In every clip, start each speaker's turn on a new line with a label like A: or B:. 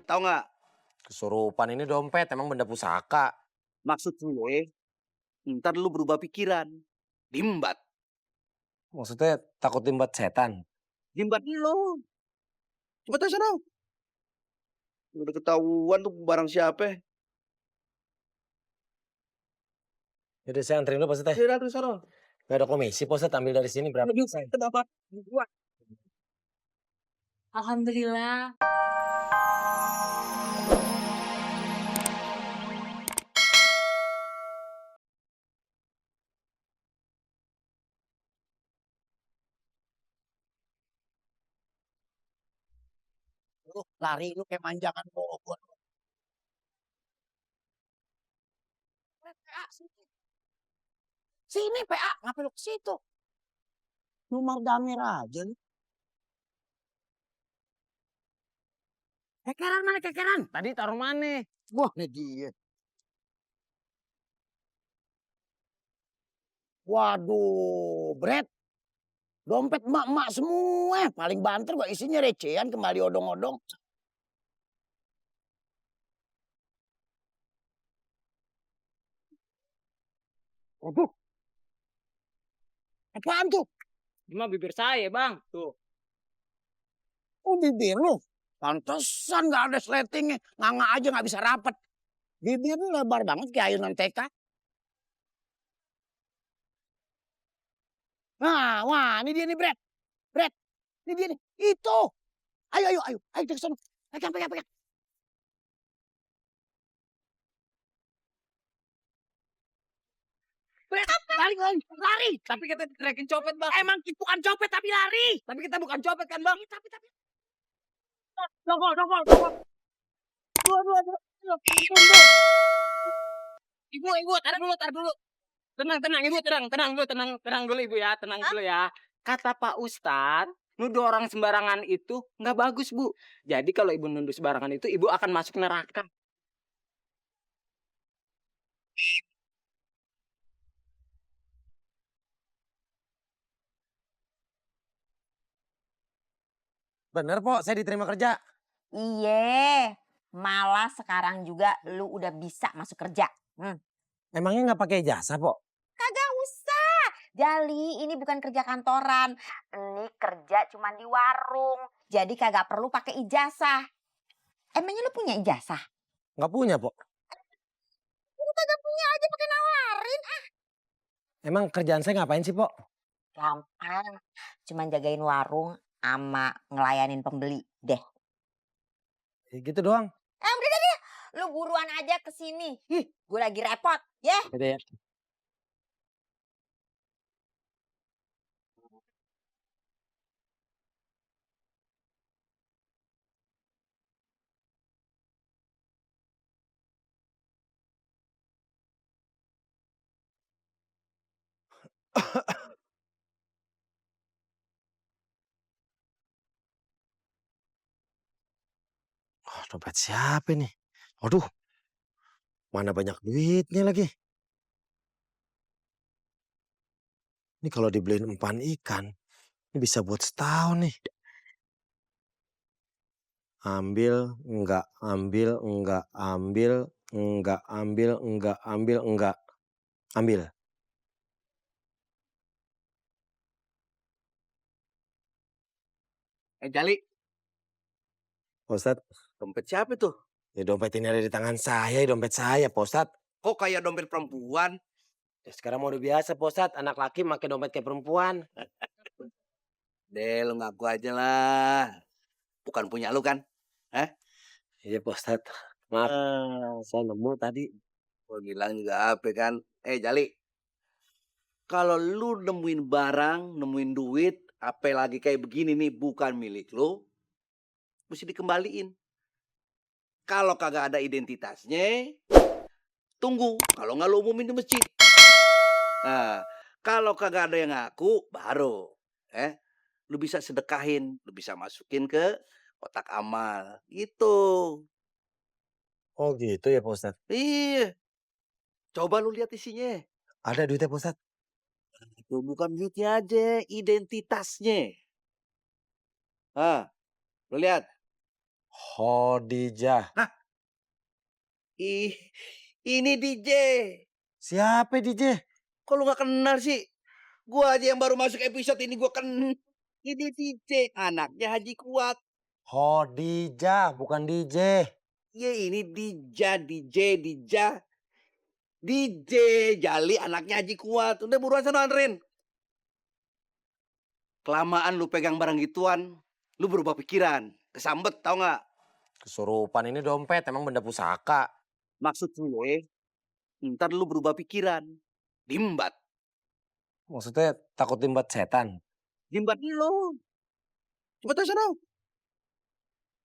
A: tahu nggak?
B: Kesurupan ini dompet, emang benda pusaka.
A: Maksud gue, ntar lu berubah pikiran. Dimbat.
B: Maksudnya takut dimbat setan.
A: Dimbat lu. Cepet aja sana. Udah ketahuan tuh barang siapa.
B: Jadi saya anterin dulu Pak Ustadz.
A: Dia datang sana.
B: Gak ada komisi Pak Ustadz, ambil dari sini berapa?
A: Kenapa?
C: Alhamdulillah.
D: Lu lari lu kayak manjakan bobot. PA sini. Sini PA, ngapain lu ke situ? Lu mau damir aja lu. Kekeran mana kekeran?
B: Tadi taruh mana?
D: Wah, ini dia. Waduh, Bret. Dompet emak-emak semua. Paling banter gua isinya recehan kembali odong-odong. Waduh. Apaan tuh?
E: Cuma bibir saya, Bang. Tuh.
D: Oh, bibir lu. Pantesan gak ada sletingnya. Nganga aja gak bisa rapet. Bibir lu lebar banget kayak ayunan TK. Nah, wah, ini dia nih, Bret. Bret, ini dia nih. Itu. Ayo, ke sana. Pegang. Bret, lari.
E: Tapi kita teriakin copet, Bang.
D: Emang itu bukan copet tapi lari.
E: Tapi kita bukan copet kan, Bang?
D: Tapi. Dongkol. Dua.
E: Ibu, tar dulu. Tenang, Ibu, tenang dulu, Ibu ya. Tenang dulu ya. Kata Pak Ustadz, nuduh orang sembarangan itu nggak bagus, Bu. Jadi kalau Ibu nuduh sembarangan itu, Ibu akan masuk neraka.
B: Bener Pok, saya diterima kerja.
F: Iye, malah sekarang juga lu udah bisa masuk kerja.
B: Emangnya nggak pakai jasa Pok?
F: Kagak usah. Jali, ini bukan kerja kantoran. Ini kerja cuma di warung. Jadi kagak perlu pakai ijazah. Emangnya lu punya ijazah?
B: Nggak punya Pok.
F: Lu kagak punya aja pakai nawarin.
B: Emang kerjaan saya ngapain sih Pok?
F: Gampang. Cuman jagain warung sama ngelayanin pembeli deh.
B: Ya gitu doang.
F: Udah deh. Lu buruan aja ke sini. Gue lagi repot, ya.
B: Gitu ya. Oh, dompet siapa nih? Waduh, mana banyak duitnya lagi. Ini kalau dibeliin umpan ikan, ini bisa buat setahun nih. Ambil, enggak. Ambil.
A: Jali,
B: Pak Ustadz,
A: dompet siapa tuh?
B: ya dompet ini ada di tangan saya, dompet saya Pak Ustadz.
A: Kok kayak dompet perempuan?
B: Ya, sekarang mau udah biasa Pak Ustadz, anak laki pakai dompet kayak perempuan.
A: Deh, lu ngaku aja lah. Bukan punya lu kan?
B: Iya Pak Ustadz, maaf. Saya nemu tadi.
A: Gua bilang juga apa kan? Jali, kalau lu nemuin barang, nemuin duit, apa lagi kayak begini nih bukan milik lu, mesti dikembaliin. Kalau kagak ada identitasnya, tunggu. Kalau nggak lu umumin di masjid. Nah, kalau kagak ada yang ngaku, baru lu bisa sedekahin, lu bisa masukin ke kotak amal, gitu.
B: Oh gitu ya Pak Ustadz.
A: Iya. Coba lu lihat isinya.
B: Ada duitnya Pak Ustadz?
A: Itu bukan duitnya aja, identitasnya. Lu lihat.
B: Khadijah.
A: Ih, ini DJ.
B: Siapa DJ?
A: Kok lu gak kenal sih? Gua aja yang baru masuk episode ini gua kenal. Ini DJ, anaknya Haji Kuat.
B: Khadijah, bukan DJ.
A: Ya ini DJ Jali anaknya Haji Kuat. Udah buruan sana anterin. Kelamaan lu pegang barang gituan, lu berubah pikiran. Kesambet tau gak?
B: Kesurupan ini dompet, emang benda pusaka.
A: Maksud gue, ntar lu berubah pikiran. Dimbat.
B: Maksudnya takut dimbat setan.
A: Dimbat lu. Cepet aja sana.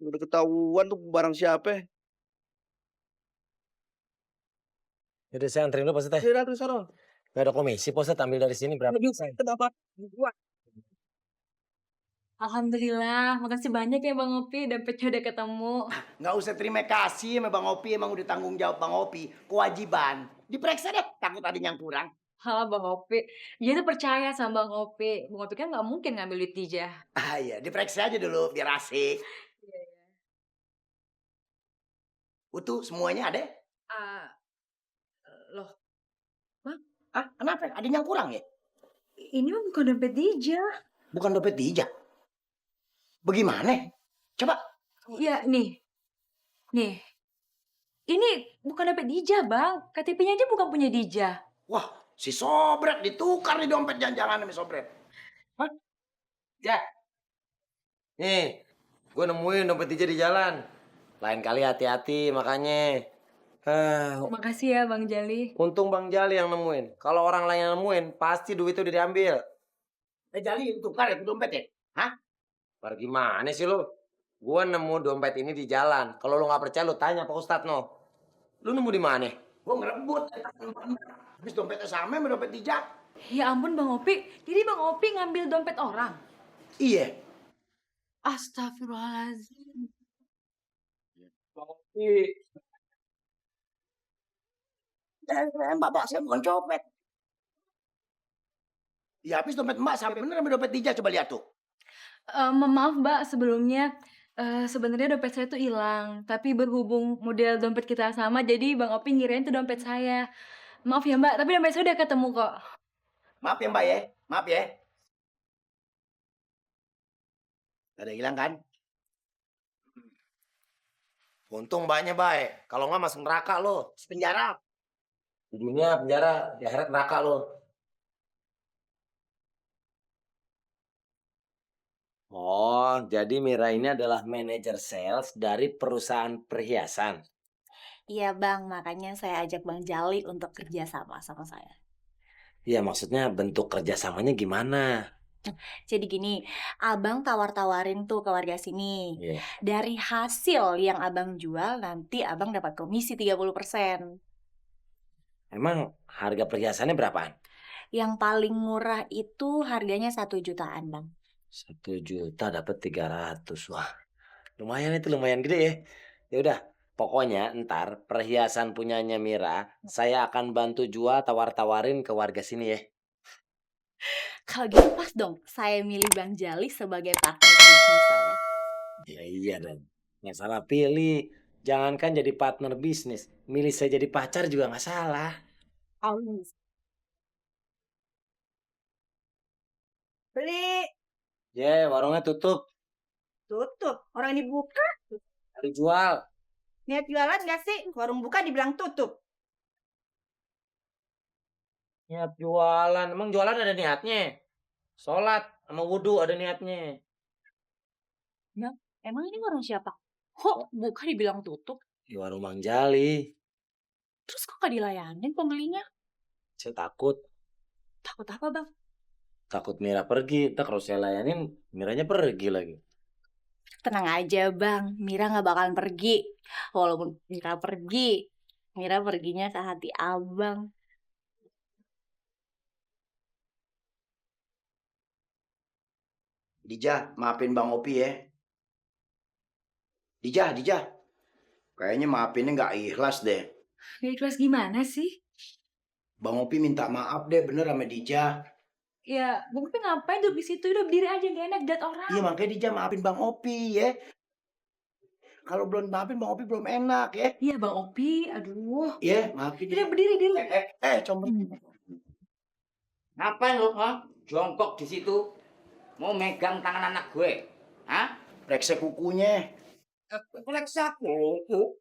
A: Udah ketahuan tuh barang siapa.
B: Yaudah saya anterin dulu Pak Ustadz.
A: Udah terus sana.
B: Gak ada komisi Pak Ustadz, ambil dari sini berapa?
A: Kenapa?
C: Alhamdulillah, makasih banyak ya Bang Opi, dompetnya udah ketemu.
D: Nggak usah terima kasih sama Bang Opi, emang udah tanggung jawab Bang Opi. Kewajiban. Diperiksa deh, takut ada yang kurang.
C: Halo Bang Opi, dia tuh percaya sama Bang Opi. Bang Opi kan nggak mungkin ngambil duit Dijah.
D: Ah iya, diperiksa aja dulu biar asik. Utuh semuanya ada?
C: Ah, loh,
D: Ah, kenapa? Ada yang kurang ya?
C: ini mah bukan dompet Dijah.
D: Bukan dompet Dija. Bagaimana? Coba.
C: Ya, nih. Ini bukan dompet Dijah, Bang. KTP-nya aja bukan punya Dijah.
D: Wah, si Sobret ditukar di dompet jangan-jangan sama Sobret.
B: Nih, gue nemuin dompet DJ di jalan. Lain kali hati-hati makanya.
C: Makasih ya Bang Jali.
B: Untung Bang Jali yang nemuin. Kalau orang lain yang nemuin, pasti duitnya udah diambil.
D: Jali tukar ya dompet ya?
B: Bar gimana sih lu? Gue nemu dompet ini di jalan. Kalau lu nggak percaya, lu tanya Pak Ustadz no. Lu nemu di mana?
D: Gue ngerebut. Habis dompetnya sama dompet Dija.
C: Ya ampun Bang Opi, jadi Bang Opi ngambil dompet orang?
D: Iya.
C: Astagfirullahaladzim.
E: Bang Opi.
D: Bapak saya bukan copet. Ya habis dompet Mbak sampai bener sama dompet Dija, coba lihat tuh.
C: Maaf Mbak, sebelumnya sebenarnya dompet saya tuh hilang. Tapi berhubung model dompet kita sama, jadi Bang Opi ngirain itu dompet saya. Maaf ya Mbak, tapi dompet saya udah ketemu kok.
D: Maaf ya Mbak ya, maaf ya. Ada hilang kan?
B: Untung Mbaknya baik. Kalau nggak masuk neraka lo.
D: Penjara.
B: Di dunia penjara, di akhirat neraka lo. Oh, jadi Mira ini adalah manajer sales dari perusahaan perhiasan.
G: Iya Bang, makanya saya ajak Bang Jali untuk kerja sama saya.
B: Iya, maksudnya bentuk kerjasamanya gimana?
G: Jadi gini, Abang tawar-tawarin tuh ke warga sini.
B: Iya.
G: Dari hasil yang Abang jual, nanti Abang dapat komisi 30%.
B: Emang harga perhiasannya berapaan?
G: Yang paling murah itu harganya 1 jutaan Bang.
B: 1 juta dapat 300. Wah, lumayan itu, lumayan gede ya. Ya udah, pokoknya ntar perhiasan punyanya Mira, saya akan bantu jual tawar-tawarin ke warga sini ya.
G: Kalau gitu pas dong, saya milih Bang Jali sebagai partner bisnis saya.
B: Ya iya dan nggak salah pilih. Jangankan jadi partner bisnis, milih saya jadi pacar juga nggak salah.
F: Beli.
B: Ya, warungnya tutup.
F: Tutup. Orang ini buka.
B: Dijual.
F: Niat jualan gak sih? Warung buka dibilang tutup.
B: Niat jualan, emang jualan ada niatnya? Sholat sama wudhu ada niatnya.
G: Emang ini warung siapa? Kok buka dibilang tutup?
B: Di warung Bang Jali.
G: Terus kok gak dilayanin pembelinya?
B: Saya takut.
G: Takut apa Bang?
B: Takut Mira pergi. Ntar kalau saya layanin, Miranya pergi lagi.
G: Tenang aja Bang, Mira gak bakalan pergi. Walaupun Mira pergi, Mira perginya ke hati Abang.
D: Dija, maafin Bang Opi ya. Dija. Kayaknya maafinnya nggak ikhlas deh.
C: Gak ikhlas gimana sih?
D: Bang Opi minta maaf deh bener sama Dija.
C: Ya, Bang Opi ngapain duduk di situ? Udah berdiri aja, gak enak liat orang.
D: Iya makanya Dija maafin Bang Opi ya. Kalau belum maafin Bang Opi belum enak ya.
C: Iya Bang Opi, aduh.
D: Iya, maafin.
C: Udah berdiri diri.
D: Coba.
E: Ngapain lu, ha? Jongkok di situ. Mau megang tangan anak gue. Hah?
D: Reksa kukunya.
E: Periksa kuku.